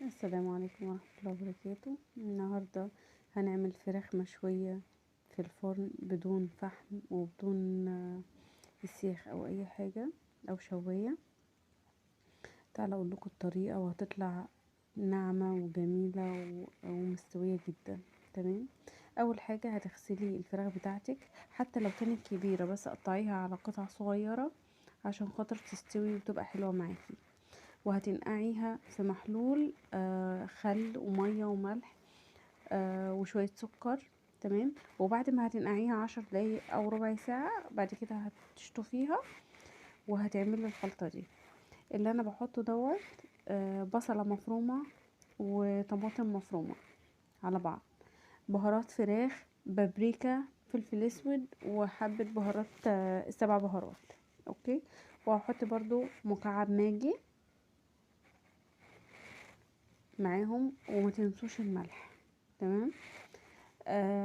السلام عليكم ورحمة الله وبركاته. النهاردة هنعمل فراخ مشوية في الفرن بدون فحم وبدون سيخ او اي حاجة او شواية. تعالوا اقول لكم الطريقة وهتطلع ناعمة وجميلة ومستوية جدا. تمام. اول حاجة هتغسلي الفراخ بتاعتك حتى لو كانت كبيرة، بس قطعيها على قطع صغيرة عشان خاطر تستوي وتبقى حلوة معاكي. وهتنقعيها في محلول خل ومية وملح وشوية سكر. تمام. وبعد ما هتنقعيها 10 دقايق او ربع ساعة بعد كده هتشطفيها وهتعملي الخلطة دي. اللي انا بحطه دوت بصلة مفرومة وطماطم مفرومة على بعض، بهارات فراخ، بابريكا، فلفل اسود، وحبة بهارات 7 بهارات. okay. وهحط برضو مكعب ماجي معاهم، وما تنسوش الملح. تمام.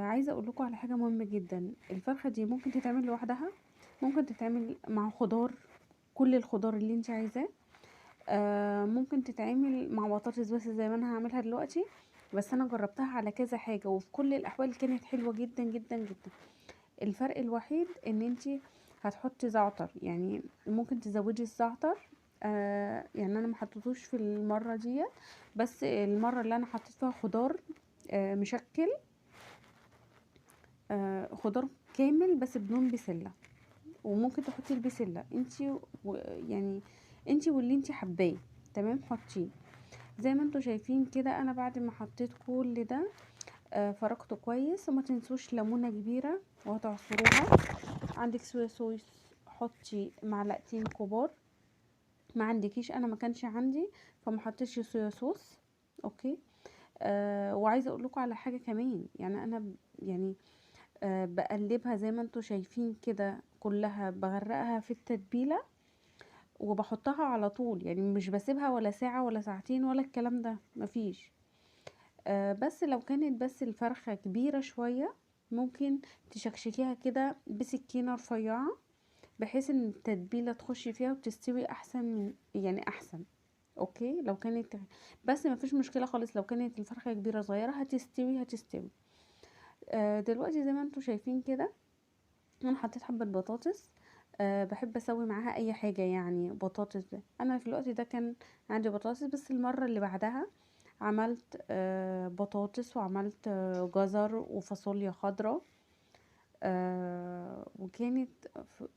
عايزه اقول لكم على حاجة مهمة جدا. الفرخه دي ممكن تتعمل لوحدها، ممكن تتعمل مع خضار، كل الخضار اللي انت عايزاه. ممكن تتعمل مع بطاطس بس زي ما انا هعملها دلوقتي، بس انا جربتها على كذا حاجة وفي كل الاحوال كانت حلوة جدا جدا جدا. الفرق الوحيد ان انت هتحطي زعتر، يعني ممكن تزودي الزعتر. يعني انا ما حطيتوش في المرة دي، بس المرة اللي انا حطيت فيها خضار مشكل، خضار كامل بس بدون بسلة. وممكن تحطي البسله انتي يعني انتي واللي انتي حباه. تمام. حطيه زي ما انتوا شايفين كده. انا بعد ما حطيت كل ده فركته كويس. وما تنسوش ليمونه كبيرة وهتعصروها. عندك صويا صوص حطي معلقتين كبار، ما عندكيش، انا ما كانش عندي فما حطيتش صويا صوص. okay. وعايزه اقول لكم على حاجة كمان، يعني انا يعني بقلبها زي ما انتوا شايفين كده، كلها بغرقها في التتبيله وبحطها على طول، يعني مش بسيبها ولا ساعة ولا ساعتين ولا الكلام ده، مفيش. بس لو كانت بس الفرخه كبيرة شوية ممكن تشكشكيها كده بسكينة رفيعة بحيث ان التتبيله تخش فيها وتستوي احسن من، يعني احسن. okay. لو كانت بس مفيش مشكلة خالص، لو كانت الفرخه كبيرة صغيرة هتستوي. دلوقتي زي ما انتوا شايفين كده انا حطيت حبه بطاطس. بحب اسوي معاها اي حاجة، يعني بطاطس ده انا في الوقت ده كان عندي بطاطس، بس المرة اللي بعدها عملت بطاطس وعملت جزر وفاصوليا خضراء، وكانت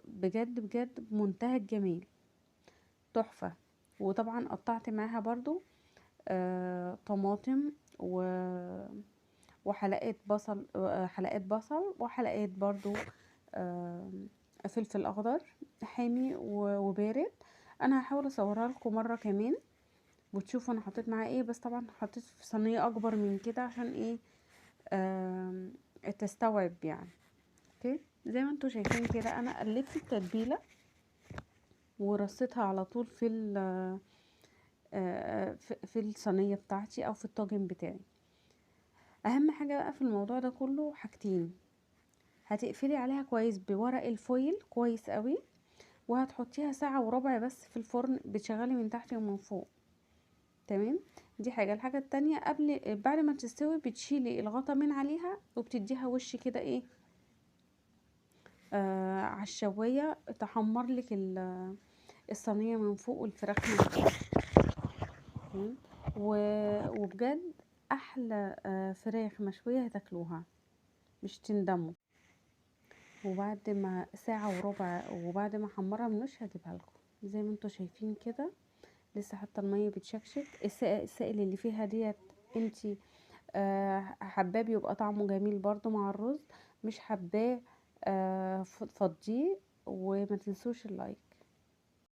بجد بجد بمنتهى الجمال، تحفة. وطبعا قطعت معاها برضو طماطم وحلقات بصل، حلقات بصل وحلقات برضو فلفل اخضر حامي وبارد. انا هحاول اصورها لكم مرة كمان وتشوفوا انا حطيت معاها ايه، بس طبعا حطيت في صينية اكبر من كده عشان ايه، تستوعب يعني. okay. زي ما انتوا شايفين كده انا قلبت التتبيله ورصيتها على طول في الصينية بتاعتي او في الطاجن بتاعي. اهم حاجة بقى في الموضوع ده كله حاجتين: هتقفلي عليها كويس بورق ال foil كويس قوي، وهتحطيها ساعة وربع بس في الفرن، بتشغلي من تحت ومن فوق. تمام. دي حاجة. الحاجة التانية بعد ما تستوي بتشيلي الغطا من عليها وبتديها وش كده ايه، على الشوايه، تحمر لك الصينية من فوق والفراخ من فوق. تمام. وبجد احلى فراخ مشوية هتاكلوها، مش تندموا. وبعد ما ساعة وربع وبعد ما احمرها من وش هجيبها لكم زي ما انتوا شايفين كده، لسه حتى المية بتشكشك. السائل اللي فيها ديت انتي حباه بيبقى طعمه جميل برضو مع الرز، مش حباه، فضية. وما تنسوش ال like.